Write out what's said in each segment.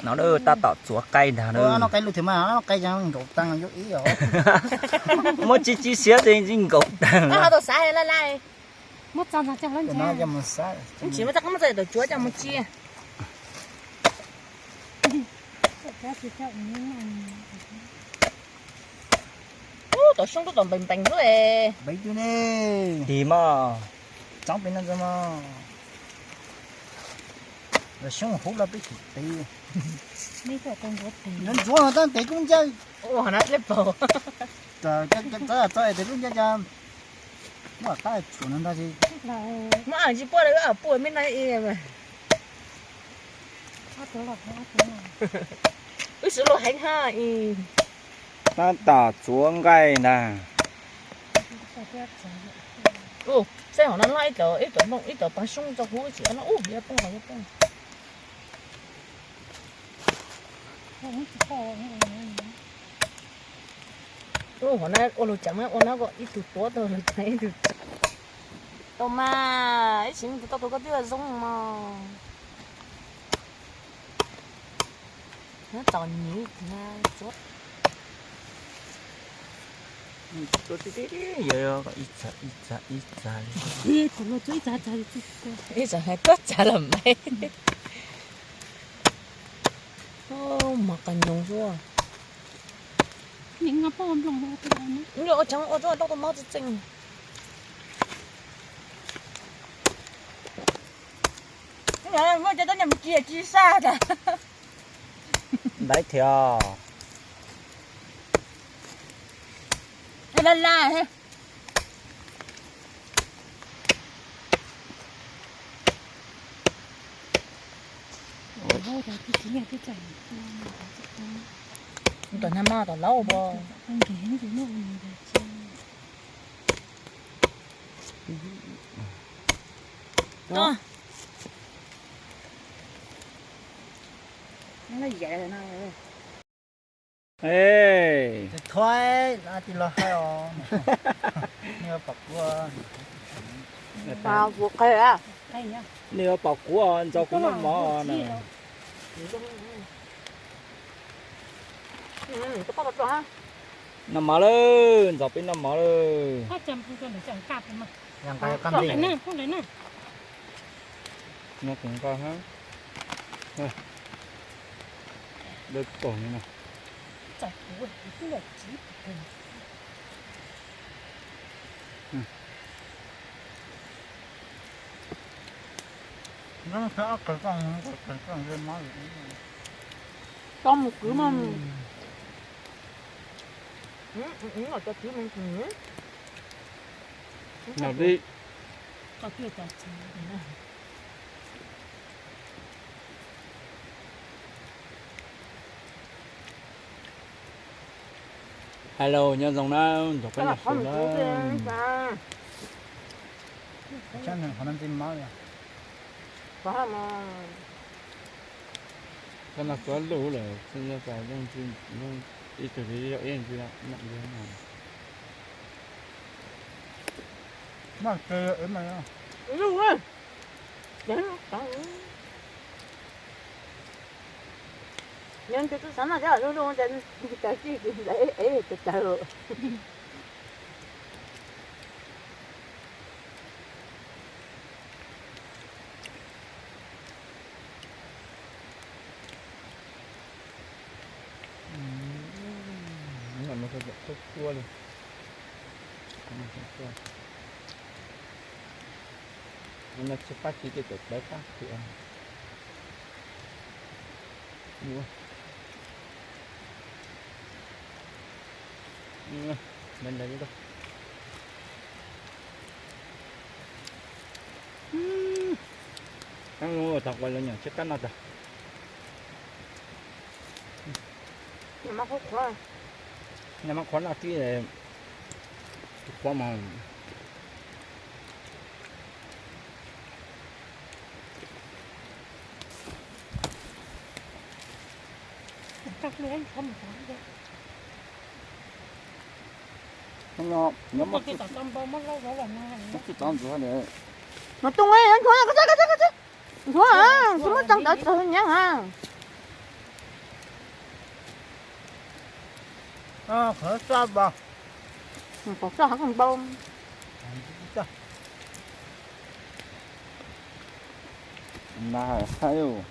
No tab tom txuav qaib ntag. No qaib lug thiab mas, no qaib yeej nkaum taag yuav ib os. Muab tsib tsib siab tej yeej nkaum taag. Tsis muab txoj qab muab txoj tawm tsuav coj mus cia. Ub, tom xyoob tub tom npees npees xwb. Tig mog. Txoob pem no ntag mog. Xyoob huv los peb tsis tiv. Ntxuav tab tes kub ncaj. Txawm txawm tes kub ncaj cas muab qab tshuam no ntag. Muab tsis puaj li, wb puaj me no. Wb swv luag heev hab. Tab tom txuav nqaij ntag. Saib hauv no loj ib tawm, ib tawm pav xyoob tso huv tsis, yuav poob los yuav poob. Ua luag ceev ua no ib tug tuav tau lawv ib tug. Tau mas, ib sim tus tau tus koj twb zoo mas. Nyob txom nyem. Tsuav tib tib, ib txha ib txha ib txha li. Ib txha hais tuab txha los mas. Mov qas nyoos xwb. Ua tseev ua tsuag tau tus mov txeeg txeeg. Muaj cov tuab nyam ci ci saj tas. Ntaiv thiab. Laj laj. Tom nag maj tom laub pua. Thov tij laug hais os, nej yuav pom kuv ntxov kuv noj mov na. Noj mov lawm, ntxov peb noj mov lawm. Noj kuv nqaij hab. Dawb paug li no. Tau mus kwv mas. Cov kwv mus kwv. Hello, nyob zoo na, ntxov peb noj su na. Koj noj txhua lub lawm, ib tug yog ib ntsis noj. Yog tus tub xav noj cov lub lub ces tawg tib tug ntawd es tawg tawg. Txhua txhua li. No tsis pab tsis ces tawm plawv qab tiag. Tau los nyuam tseb qab no tas. Noj mov qhuav noj tib, qhuav mas. Nyob, nyob muaj txij tau ntxuav. Mas tus nqi yuav ntxuav, koj txhob, koj txhob, koj txhob ntxuav, tsis muab tso ntawd txog nyob. Qhov saj npau, qhov saj hab npau. Na hais.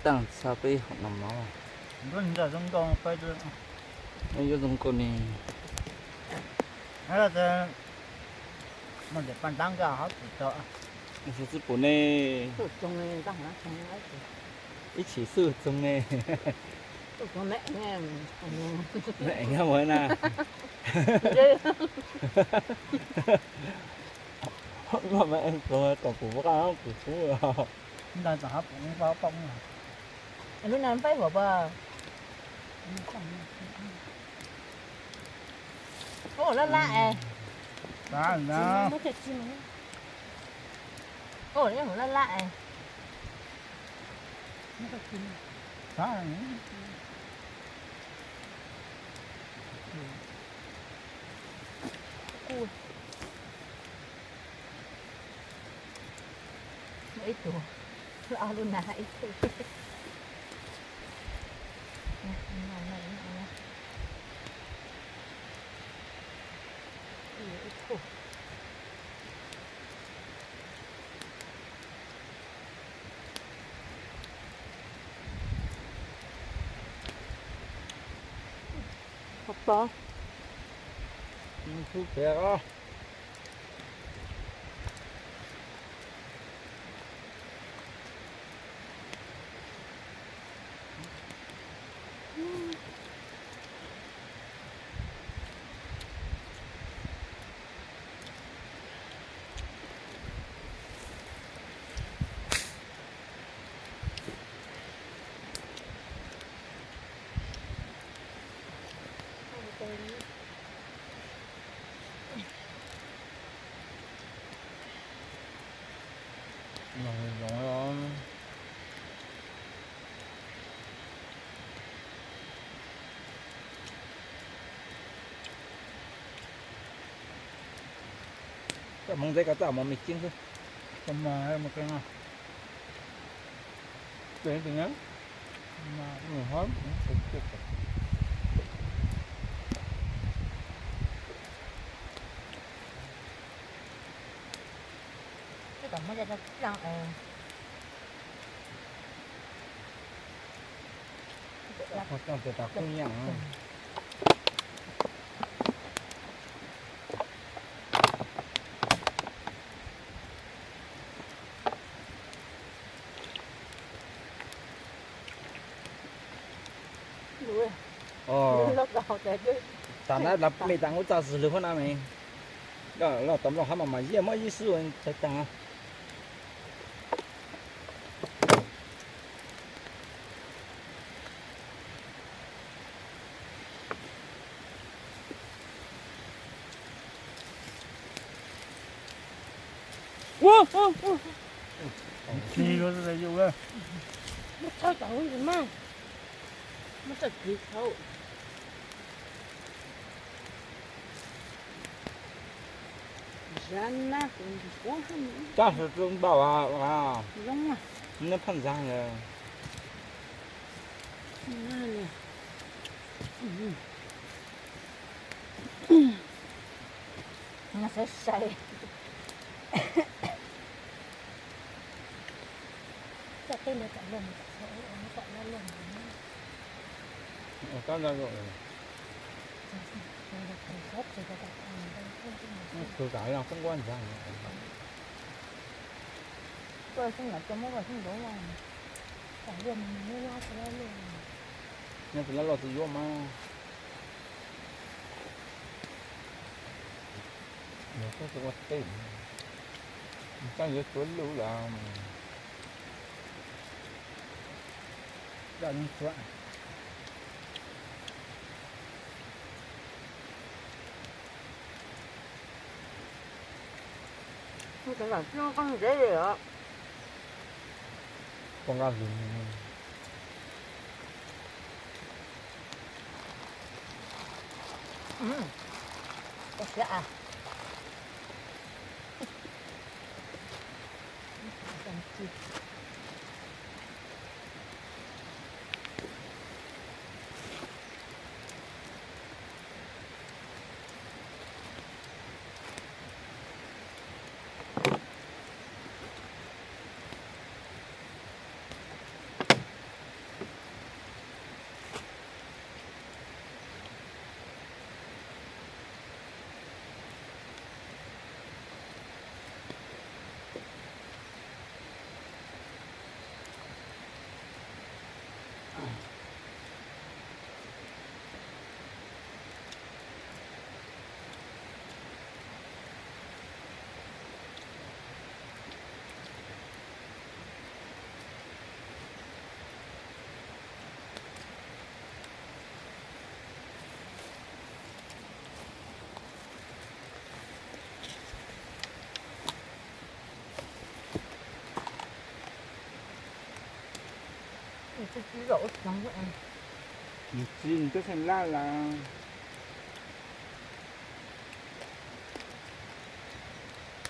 Taag txha peb hom no mov. Yuav zoo nkauj ne. Xyov txwj pum ne. Ib chim xwb txoog ne. Eev mus na. Luaj mas eev txoog kom kuv qaj kuv xub. Lub no npaib huam pas. Ua laj laj es. Ua laj laj es. Ib tug, ob lub na ib tug. Qhov pov, xub pem os. Koj hmoov ntxiv koj txaj muag me ceeb xwb. Koj muag muag qee no. Ces tus nyab, Tam na lawv me tas ub txaj xws lwg huab na me. Los tom nplooj hab mas mas yeej muab ib xwb tag tag. Muab tshawb tom ub ntsis mas. Muab tshawb kiv tshawb. Zab nab kuv ntsis kuv. Tab sis tsis npau zoo, neb phaj ntxaag. Sai sai. Coj teb ntawd tom luaj mus tom sab ub, tom luaj mus. Tus kam yog koob nkuab ntxag. Koj xeeb lam tso muab koj xeeb nkaus los. Tom luaj mus muab xeeb laj luaj. Nyob xeeb laj luaj tsis yuav mas. Nws kuj tsis ua teb. Tau yuav tsuav lus lawm. Tsuav. Ntxeev li os. Poj nqa hlwv. Koj siab a. Nws txiv nws twb xeem laj lawm.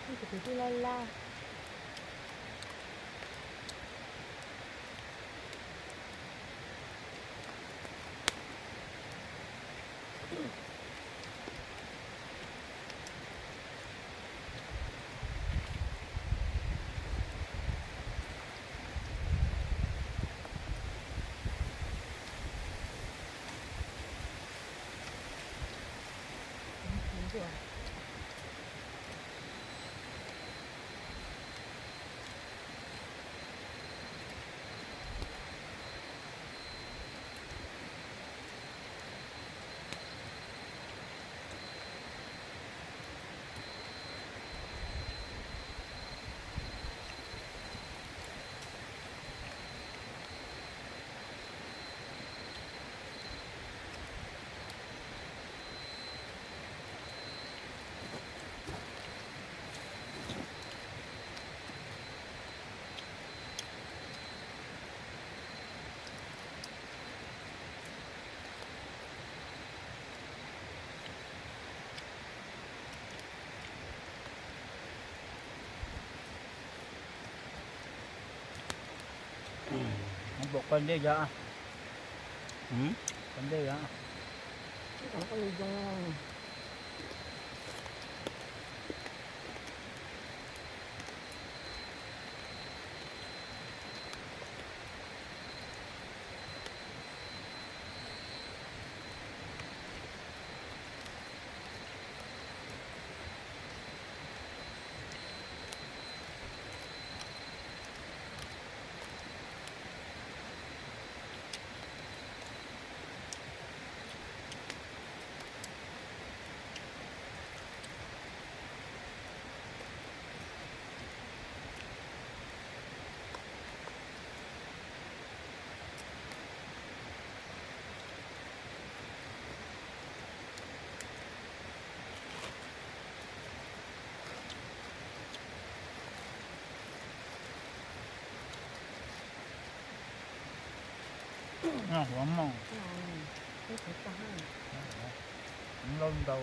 Nws txiv twb laj laj. Pom qos ntej yog, qos ntej yog. Huav moos. Ntau ntau.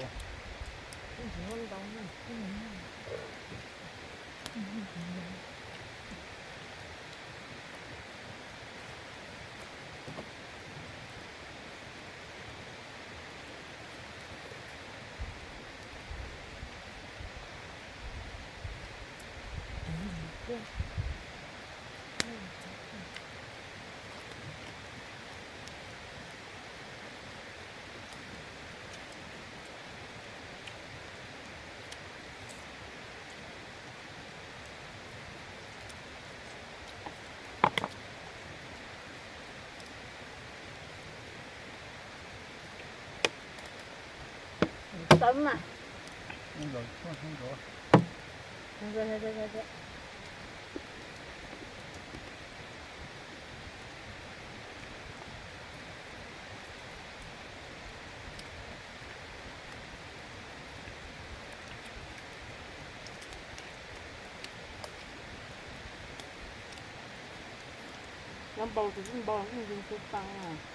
Tawb na. Los tshuaj hnub nrov. Nyob npau tus ib npau ib ntsis tus paa.